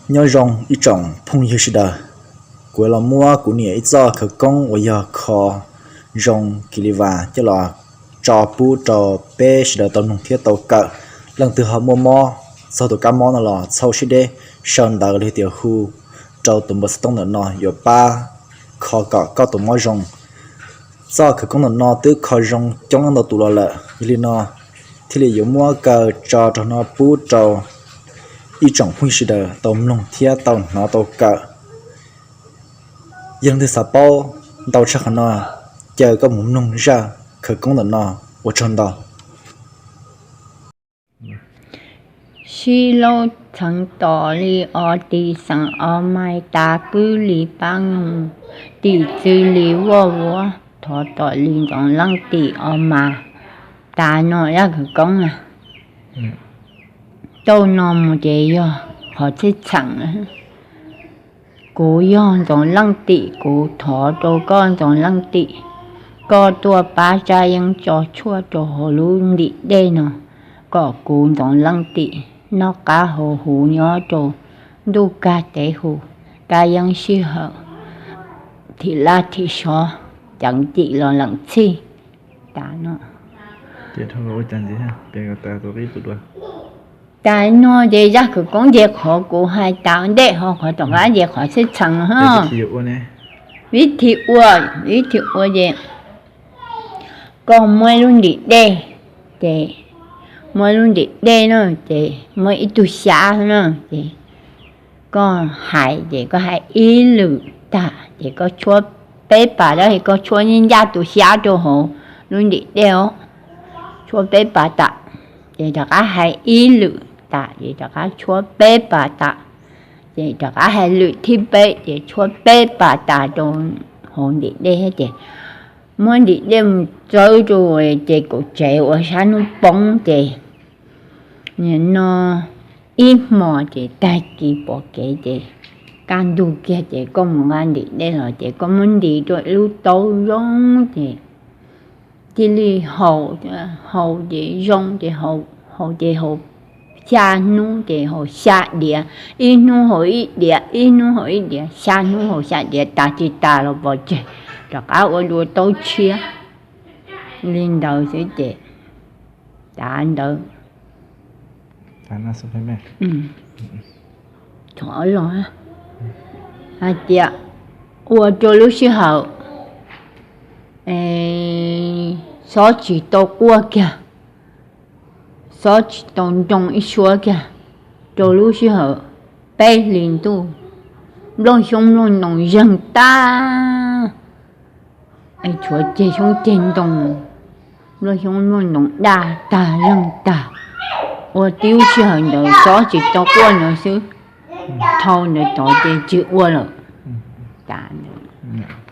Nyob zoo ib tsoom phooj ywg sawv daws, kuv los muab kuv niam ib txoj khawv koob uas yog kho zoo kis li vas coj los tso pub rau peb sawv daws tau mloog thiab tau kawm. Leej twg ho muaj mob txog tus kab mob no los txhawb siab deb sau ntawv los tias hu rau tus npawb xov tooj ntawm no yuav pab kho kom koj tus mob zoo. Txoj khawv koob ntawm no twb kho zoo coob leej ntau tus los lawm, yog li no thiaj li yuav muab kaw tso rau no pub rau ib tsoom phooj ywg sawv daws tau mloog thiab tau hnov tau kawm. Yog leej twg xav paub ntau tshaj qhov no, caw koj mus mloog zaj khawv koob ntawm no. Ua tsaug ntau. Sib laub txheev tom li o tis xeem o mais tas pwb li pab noog, tim txwv li vuaj vuav thov tom li ntxoov leej tim o mas. Tas no zaj khawv koob na. Tau no mus ces yog qhov txheej txheem. Kuv yog ntxoov leej tim, kuv thov rau koj ntxoov leej tim, koj tuaj pab Tsab Yeeb tso tshuaj rau hauv lub ntim dej no, kom kuv ntxoov leej tim noj qab haus huv nyob rau ntuj kag tev huv, kab yeeb sij hawm thim laj thim sov ceev cim los leem txhij. Tas no. Tas no ces zaj khawv koob ces qhov kuv hais tas ntej ho qhov tom qab ces qhov txheej txheem ho. Vib thi ua, vib thi ua ces koj muab ib lub ntim dej, ces muab ib lub ntim dej no ces muab ib tug xyab no ces koj hais ces koj hais ib lwm tag ces koj tshuab peb pas, tab sis koj tshuab ncaj tus xyab rau hauv lub ntim dej os, tshuab peb pas tas, ces rov qab hais ib lwm tas ces rov qab tshuab peb pas tas, ces rov qab hais lwm thib peb ces tshuab peb pas tas rau hauv ntim dej thiab ces muab ntim dej mus txawb rau ces kaum tsev uas sab hnub poob ces nim no ib hmos ces tag kis pom kev ces kaj ntug kiag ces koj mus nqa ntim dej los ces koj muab ntim rau ib lub taub zoo ces cia li haus, haus ces zoo ces haus ces haus xya hnub ces haus xya diav, ib hnub haus ib diav, ib hnub haus ib diav, xya hnub haus xya diav, tas tsis tas los pov tseg, rov qab ua dua taub tshiab li ntawd xwb ces tas ntawd. Thov los hais tias ua rau lub sij hawm xob tsis tau quaj kiag, xob tsis tau nroo ib suab kiag, rau lub sij hawm peb hlis ntuj, nplooj xyoob nplooj ntoo zeeg tag, tshuav ceg xyoob ceg ntoo, nplooj xyoob nplooj ntoo daj tag zeeg tag, ua tib lub sij hawm ntawd xob tsis tau quaj ntawd xwb, dhau ntawd tod ces tsis ua lawm. Tas ntawd.